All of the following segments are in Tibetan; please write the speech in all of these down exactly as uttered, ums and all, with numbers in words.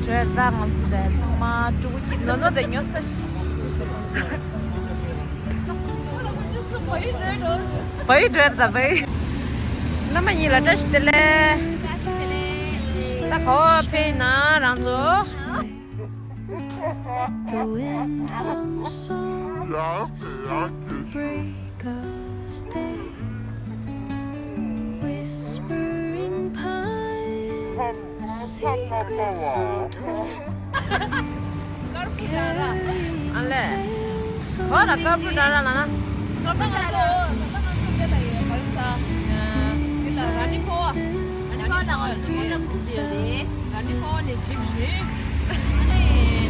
བྲོས་ད་ང་ཚོ་དེ་ཚང་མ་ཕྲུ་གུ་གཅིག་ནོ་ནོ་དེ་ཉོ་ས་ཤི། བའི་བྲོས་ད་བའི། བླ་མ་གཉིས་ལ་བཀྲ་ཤིས་བདེ་ལེགས། ད་ག་བ་ཕེབས་ན་རང་ཚོ། The wind hums songs at the break of day, whispering pines, secrets untold. ཨ་ལེ། ཁོ་ལ་ཀར་པུ་ཌ་ར་ལ་ན། ད་ལྟ་ང་ཚོ་ད་ལྟ་ང་ཚོ་འདི་ལ་ཡོད་བར་ས། འདི་ལ་ར་ནི་ཕོ་བ། ར་ནི་ཕོ་བ་ནང་ང་ཚོ་ཡོད་རེད། ར་ནི་ཕོ་བ་ནས་ཇིབ་ཞུས། ཨ་ནི་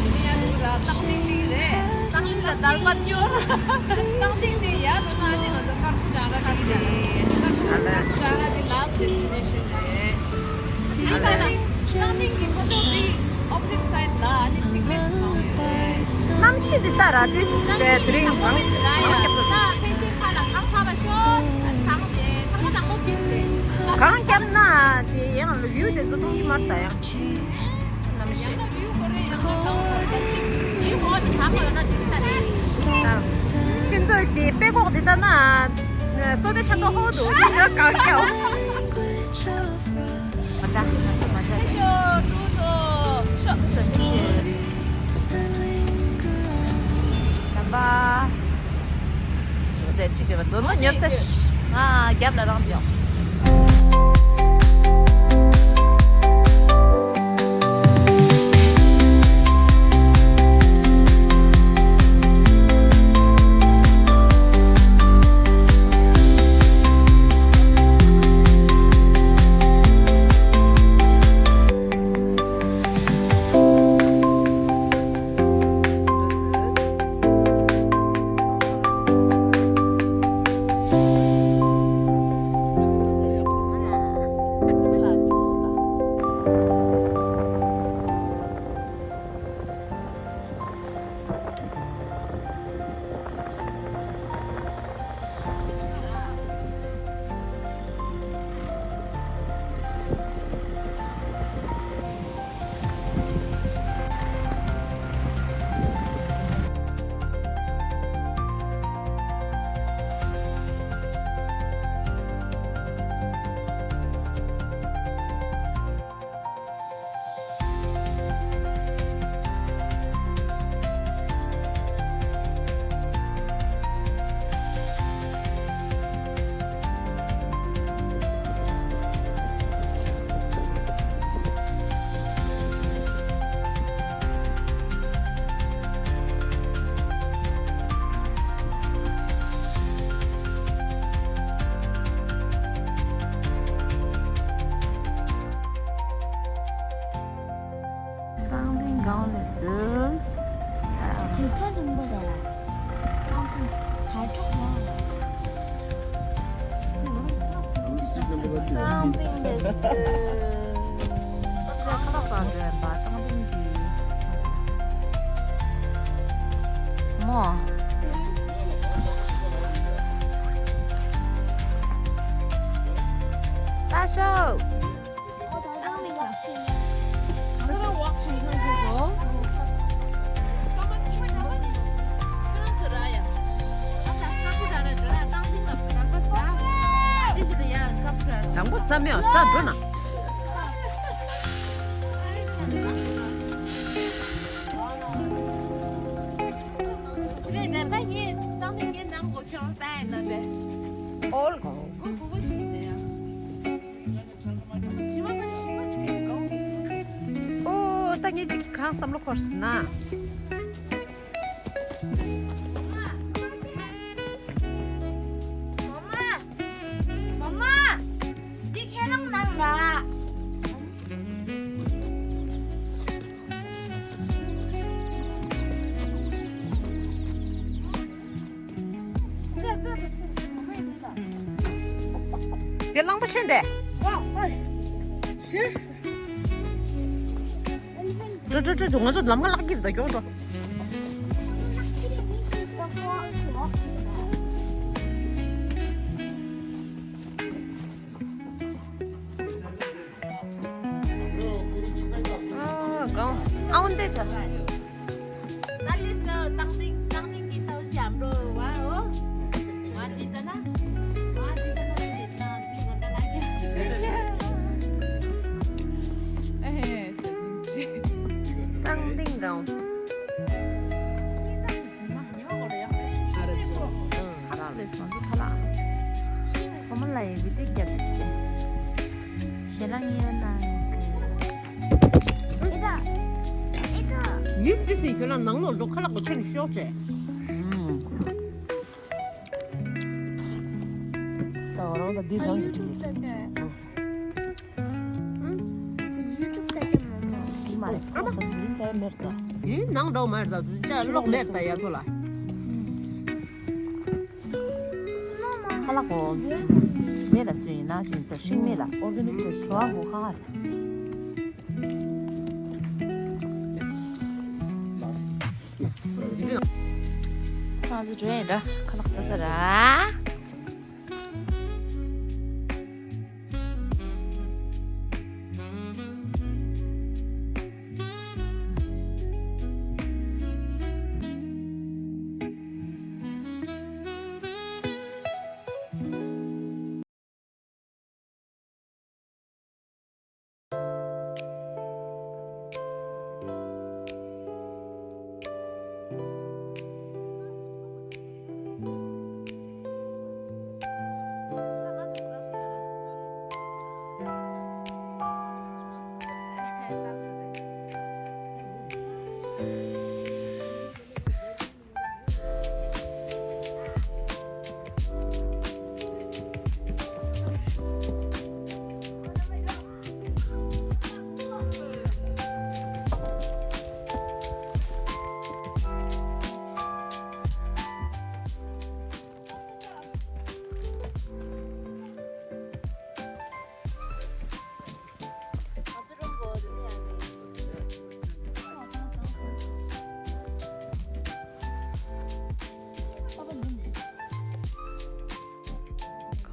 འདི་ནས་ཡར་འགྲོ་ར་རྟག་ལིང་ལིང་རེད། རྟག་ལིང་ལ་དལ་བ་སྐྱོར། རྟག་ལིང་ནས་ཡར་འགྲོ་ན་ཨ་ནི་ང་ཚོ་ཀར་པུ་ཌ་ར་ལ་རེད། ཀར་པུ་ཌ་ར་འདི་last destination རེད། རྟག་ལིང་གི་ཕོ་ཊོ་འདི་opposite side ལ་ཨ་ནི་སིག་ནེས་ནང་ཡོད་རེད། གནམ་གཤིས་འདི་ལྟ་ར་དེ་རེད། དེ་རིང་གང་གང་རྒྱབ་ཏུ། ད་ཕལ་ཆེར་ཁ་ལ་གངས་བབས་པ་ཤོག་ཨ་ནི་གངས་དེ་ཐང་མ་དང་པོ་ཕིན་ཆེ། གངས་བརྒྱབ་ན་དེ་ཡང་ལ་ཡུལ་དེ་ཚོ་མཐོང་གི་མ་རེད་ད་ཡང་། གནམ་གཤིས། ཡང་ན་བིའུ་ག་རེ་ཡང་ན་གངས་བརྒྱབ་ཅིག་ཡིན་འོ་དེ་གངས་ཡོད་ན་འགྲིག་ས་རེད། ད་ཁྱེད་ཚོས་དེ་དཔེ་ཀོག་དེ་ལྟ་ན་སོ་དེ་ཆ་ཏོ་ཧོ་དུ་ཤི་ར་གངས་བརྒྱབ། མ་འདྲ་མ་འདྲ་མ་འདྲ། ཤོ་ཀྲུ་སོ་ཤོ་ཤོ་ཤོ། བྱམས་པ། ཞོགས་ཟས་ཅིག་རེད་པ་དོ་ནོ་ཉོ་ཚེ། ང་རྒྱབ་ལ་རང་འཇོག་ཏང་ཏིང་གང་ལས་སུ། དེ་ཚོ་དུམ་བུ་རེད། ཏང་ཏིང་དར་ལྕོག་མ། ཏང་ཏིང་ལས་སུ། ཁ་ལག་ཟ་འདོད་པ་ཏང་ཏིང་གི་མོ། ད་ཤོག་དང་པོ་ཟ་མེད་ཟ་འགྲོ་ན། ཆི་ལེ་ནམ་ཁ་ཡིན་བཏང་ནས་ངའི་ནང་སྒོ་ཁྱོད་ལྟ་ཡིན་ན་དེ། ཨོལ་གོ། གོ་གོ་གོ་ཞིག་དེ་ཡ། ཕྱི་མ་ཕར་ཞིག་མ་ཞིག་གོ་གོ་གོ་ཞིག། ཨོ་ད་ངས་ཅིག་གང་བསམ་བློ་འཁོར་སོང་ན། མ་མ། མ་མ། འདི་ཁྱེད་རང་ནང་ལ། དེ་གླང་པོ་ཆེ་འདི། འགྲོ་འགྲོ་འགྲོ་འགྲོ། ང་ཚོ་ལམ་ཁ་བརླག་གི་རེད་ད། མགྱོགས་འགྲོ། ཨ། That lives, uh, Tangting, Tangting is also Amro, wow. One reason, ah? One reason, ah? Tangting down. ཁ་ལག་ལས་སོང་ཚུལ་ཁ་ལག་ཁོ་མོ་ལ་ཡི་བི་ཏིག་རྒྱབ་ཏུ་ཞིག་ཞེ་ལ་ངེས་ན། ཡིན་སྲིད་སྲིད་ཁྱོད་རང་ནང་ལོགས་འགྲོ། ཁ་ལག་གོ་ཁྱེར་ནས་ཤོག་ཅེས། ད་འོ་རང་ད་འདི་རང་གི་ཁྲིད་ཀྱི། ཡུ་ཊུབ་ལྟ་གི་མ་མ། ཡིན་མ་རེད། ཁོ་ཚོ་དེ་རིང་ལྟ་ཡ་མེད་ད། དེ་རིང་ནང་འགྲོ་མ་རེད་ད། དུས་ཅག་གློག་མེད་ད་ཡ་ཐོ་ལ། ཁ་ལག་གོ་མེད་ལ་སུ་ཡིན་ན་ཞིང་ས་ཤིང་མེད་ལ་ཨོར་ག་ནིག་གི་ཞོ་ཨ་གོ་ཁ་ཁར། ང་ཚོ་འགྲོ་ཡིན་ར། ཁ་ལག་ཟ་ས་ར།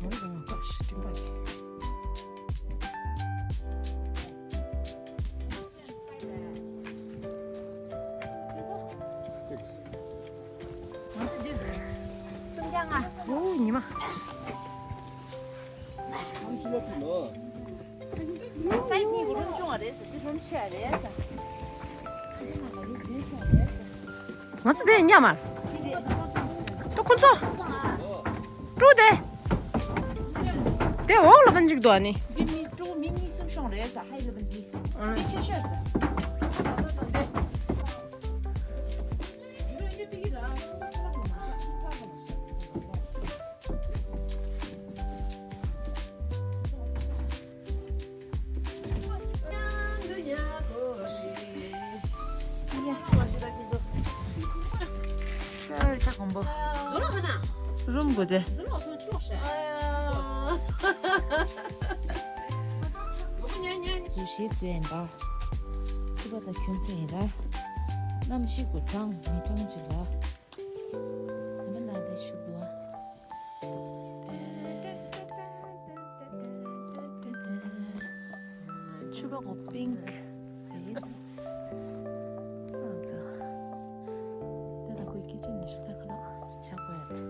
གང་རེད་ང་ཀ་ཤི་སྤྲིན་པ་ཞིག་སུམ་བརྒྱ་ལྔ། ཨོ་ཉི་མ། སའི་གཉིས་ཀྱི་རུམ་ཆུང་བ་རེད་ཟེར། འདི་རུམ་ཆེ་བ་རེད་ཟེར། ང་ཚོ་དེ་ཉམས་མར། ད་ཁོ་ཚོ། ཀྲུ་དེ། དེ་འོག་ལ་ཕན་ཅིག་འདུག་ཨ་ནི། འདི་མི་ཀྲུ་མི་གཉིས་གསུམ་ཤོང་རེད་ཟེར། ཧའི་ལ་བ་འདི། འདི་ཆེ་ཤོས་ཟེར། ཤ་ཤ་གོང་པོ། རུམ་དགོས་ཏེ། ཚུལ་ཤེས་བཟོས་ཡིན་པ། ཁྱི་པ་དང་ཁྱོད་ཚོ་ཡིན་ར། གནམ་གཤིས་གོ་གྲང་མི་གྲང་ཅིག་ལ། དེ་མིན་ན་དེ་ཤུགས་འདུག་ཨ། ཆུ་བ་གོ་པིང་ཀི་ཨིས། ང་ཚོ་དེ་ལ་ཁོའི་ཀི་ཅན་ནི་ཤི་ད་ཁ་ལག་ཆག་པ་ཡོད་དེ།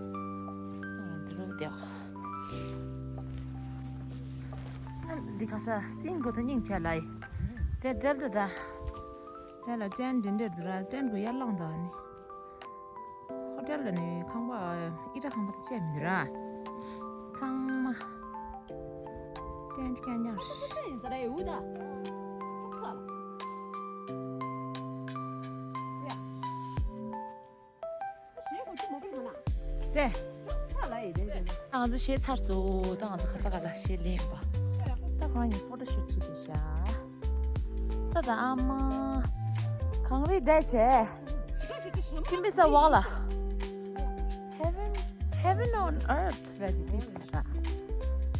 འདི་རུ་བསྡད། འདི་ཁ་ས་སིང་གོ་ད་སྙིང་ཆ་ལ་ཡི། དེ་དལ་དུ་ད། དེ་ལ་ཏྲེན་འདི་འདྲ་འདུག་ར། ཏྲེན་གོ་ཡར་ལངས་ད་ནི། ཧོ་ཊེལ་ལ་ནི་ཁང་པ་ཨི་ཏྲ་ཁང་པ་དེ་བཅད་མི་འདུག་ར། ཚང་མ་ཏྲེན་སྐྱ་ཉག་ཤི། དེ། ང་ཚོ་གཞས་ཚར་སོང་། ད་ང་ཚོ་ཁ་ས་ག་ལ་གཞས་ལེན་པ། ད་ཁོ་རང་གཉིས་ཕོ་ཊོ་ཤུཊ་བྱེད་དེ་ཤག་ད་ད་ཨ་མ། གངས་རི་བསྡད་བྱས། ཁྱིམ་པའི་ས་འོག་ལ། Heaven, heaven on earth རེད་འདི་ད།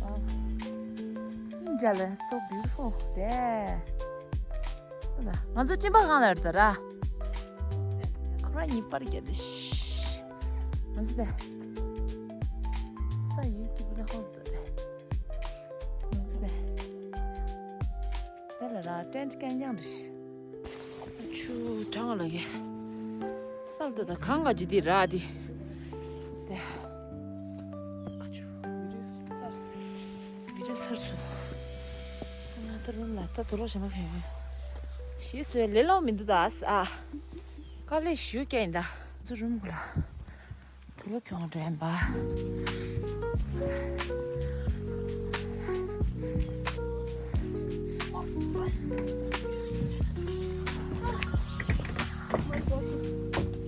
Wow. འཇའ་ལ་so beautiful དེ། ང་ཚོ་སྤྲིན་པ་གང་ལ་རེད་ད་ར། ཁོ་རང་གཉིས་པར་རྒྱབ་དེ། ང་ཚོ་དེ། ས་ཡོད་ཀྱི་པུ་ད་ཧོ་ད་དེ། ང་ཚོ་དེ། དེ་ལ་ར་ཏྲེན་ཀན་ཡང་རེད། ཆུ་གྲང་ལ་གི། སལ་ཏེ་ད་གང་ག་ཅི་དེ་ར་དེ། དེ། ཨ་ཆུ། བི་ཌིའོ་ཚར་སོང་། བི་ཌིའོ་ཚར་སོང་། ང་ད་རུམ་ལ་ད་དུ་ལོག་བྱེད་མ་ཕན་ཡོད། ཞེས་སོས་ལེ་ལོ་མི་འདུག་ད་ཨ། དཀའ་ལས་ཞུ་སྐྱེ་ཡིན་ད། ཚུ་རུམ་གུ་ལ། དུ་ལོ་གྱོང་དྲན་པ།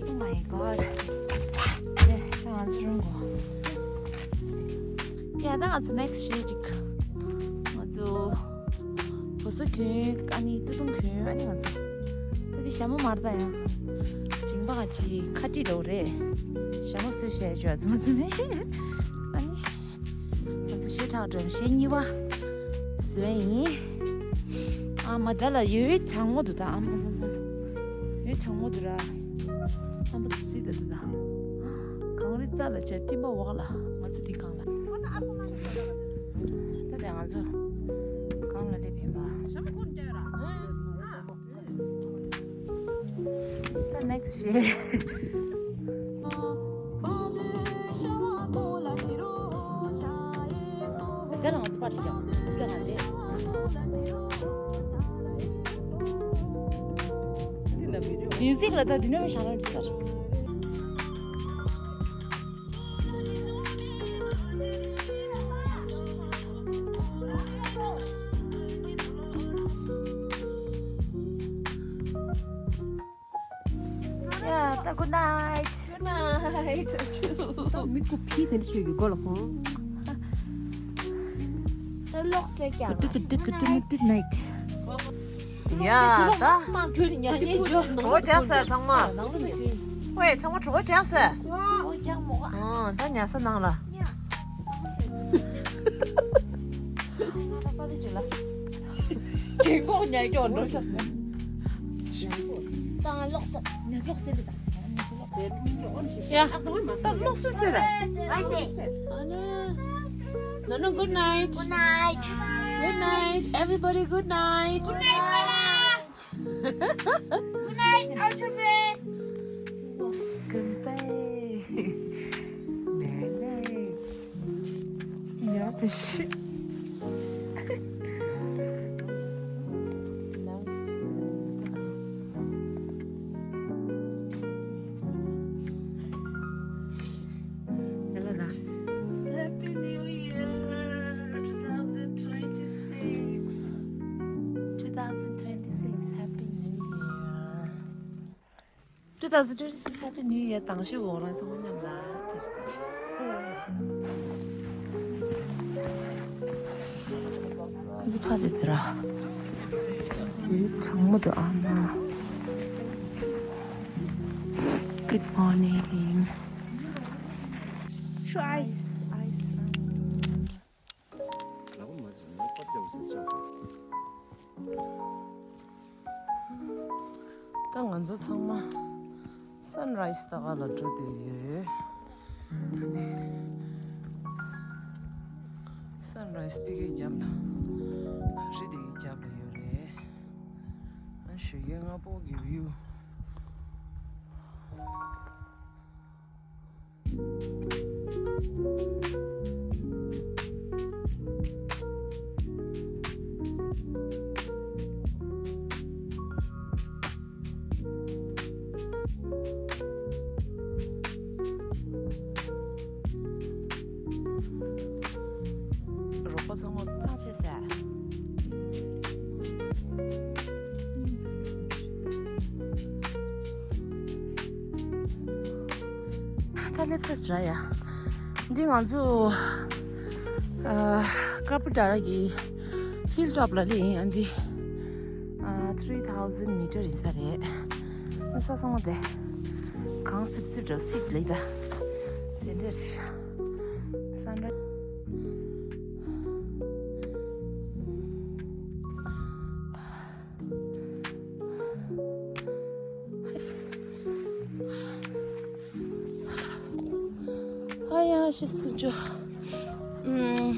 Oh my god. ཡ་ད་ང་ཚོ་next བྱེད་ཅིག་ང་ཚོ། བུ་སོ་གྱོན་ཨ་ནི་སྟོད་ཐུང་གྱོན་ཨ་ནི་ང་ཚོ། ད་དེ་ཞྭ་མོ་མར་ད་ཡང་། ཞིང་པ་ཅིག་ཁ་ཏི་འདྲ་བོ་རེད། ཞྭ་མོ་སུས་བཤད་བྱོས་ཙུམ་ཙུམ་མེད། ཨ་ནི། ང་ཚོ་ཞེ་དྲག་འགྲོ་ཞེ་གཉིས་པ། བཟོས་ཡིན། ཨ་མ་ད་ལ་ཡོད་གྲང་མོ་འདུག་ད་ཨ་མ་མ། ཡོད་གྲང་མོ་འདུག་ར། ཨ་མ་ཚོ་སྲིད་ད་འདུག་ད། གངས་རི་རྩ་ལ་ཆ་སྤྲིན་པ་འོག་ལ་ང་ཚོ་འདི་གང་ལ། ད་དེ་ང་ཚོ་གང་ལ་སླེབས་ཡིན་པ། ད་next བྱེད། དེ་ལ་ང་ཚོ་པར་ཞིག་ཀྱང་སྐྱོ་ང་རེད། མིའུ་ཟིག་ལ་ད་དུས་ནམ་ཞང་རང་འདྲི་ཚར། Yeah, good night. Good night. ད་མི་ཀུ་ཕི་དེ་འདྲ་ཤོད་ཀྱི་གོ་ལ་ཧོ། ད་ལོག་སེ་ཀྱང་། ཀུ་ཀུ་ཀུ་ཀུ་ཀུ་ཀུ་ནའིཊ། ཡ་ད། མ་ཁྱོད་ཉ་ཉེ་འཇོག་གྲོགས་རྒྱག་ས་ཚང་མ། ནང་ལ་མ་ཁྱོད། ཝེ་ཚང་མ་གྲོགས་རྒྱག་ས། ཨོ་རྒྱག་མོ། ཨ་ད་ཉལ་ས་ནང་ལ། རྒན་གོག་ཉལ་སྐྱོག་འགྲོ་ཤག་ཟེར། ད་ང་ལོག་སོང་། ཉལ་ལོག་ཟེར་གི་ད། ཡ། ད་ལོག་སོང་ཟེར་ར། ཨ་ནི། No, no, good night. Good night. Good night. Everybody, good night. Good night, Bella. Good night, Ultra Red. Goodbye. Bye bye. ཡ་ཕི་ཤི། Happy New Year, two thousand twenty-six. Two thousand twenty-six, Happy New Year. Two thousand twenty-six Happy New Year. དང་ཤོས་འོག་རང་སོང་མཉམ་ལ་ཐེབས་སྟེ། ཁོ་ཚོ་ཕ་དེ་དེ་ར། ཡུལ་གྲང་མོ་འདུག་ཨ་མ། Good morning. Sure, ice, ice. ད་ང་ཚོ་ཚང་མ་སན་རའི་སི་ལྟ་ག་ལ་འགྲོ་བསྡད་ཡོད། སན་རའི་སི་ཕ་གིའི་རྒྱབ་ལ། རི་དེ་གི་རྒྱབ་ལ་ཡོད་རེད། ཨ་ཞོགས་ཀས་སྔ་པོ་གི་བིའུ། རོགས་པ་ཚང་མ་ཐང་ཆད་ཟེར། ད་སླེབས་ས་ར་ཡ། འདི་ང་ཚོ་ཨ་ཀ་པུ་ཏ་ར་གི་ཧིལ་ཊོབ་ལ་སླེབས་ཡིན། ཨ་འདི་ཨ་three thousand meter ཡིན་ས་རེད། ཨ་ས་སོང་བ་དེ་གངས་སིབ་སིབ་འདྲ་སིབ་ལེ་ད། དེ་འདྲ་ས་འདྲ། ཨ་ཡ་ཤི་སུ་ཅོ། ཨམ།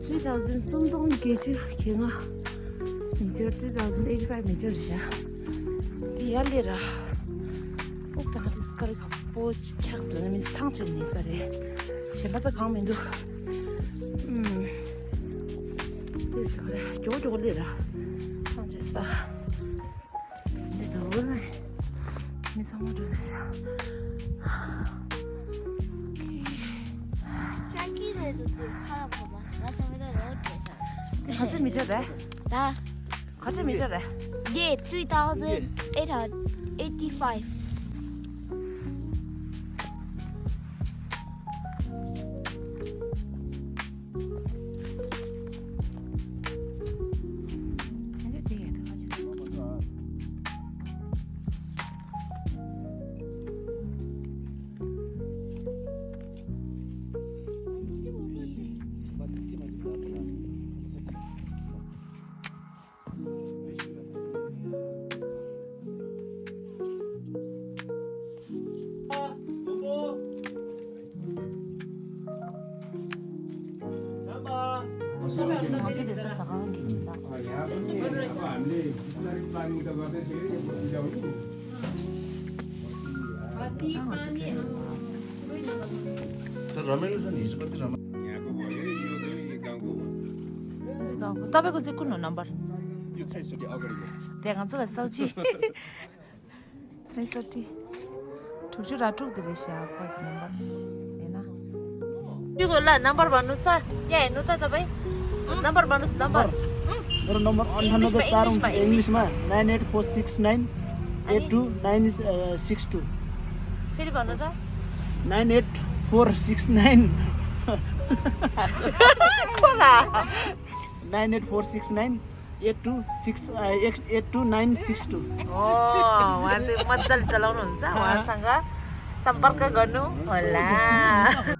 three thousand སུམ་སྟོང་བརྒྱད་ཅུ་གྱ་ལྔ། མི་ཆར་two thousand eighty five མི་ཆར་བཞག་དེ་ཡར་སླེབས་ར། ཨུག་དང་རི་སྐར་ཁག་པོ་ཆགས་ལ་མི་ཐང་ཆད་ནི་ས་རེད། གཞན་པ་ད་གང་མི་འདུག་ཨུམ། དེ་ས་རེད། མགྱོགས་མགྱོགས་སླེབས་ར། ཐང་ཆད་ས། འདི་འདུག་ལ། མི་ཚང་མ་འགྲོ་ས་ཤག་ཅག་གི་རེད་འདུག་དེ་ཕར་བ་བ་ང་ཚང་མི་ད་རོ་བྲོས་ས། དེ་ག་ཚོད་མི་ཆར་རེད། ད། ག་ཚོད་མི་ཆར་རེད། དེ་three thousand eight hundred eighty five། तपाईँको चाहिँ कुन हो नम्बर? यो छैसठी अगाडिको। त्यहाँ जान्छ ल, साउची। छैसठी। ठुक्छु र ठुक धेरै स्या, पाँच नम्बर। होइन। त्यो ल, नम्बर भन्नुहोस् त। यहाँ हेर्नु त तपाईँ। नम्बर भन्नुहोस्, नम्बर। मेरो नम्बर अन्ठानब्बे चार, इङ्ग्लिसमा, इङ्ग्लिसमा। Nine eight four six nine eight two nine six two। फेरि भन्नु त। Nine eight four six nine। Nine eight four six nine eight two six, eight two nine six two। हो, उहाँ चाहिँ मजाले चलाउनुहुन्छ, उहाँसँग सम्पर्क गर्नु होला।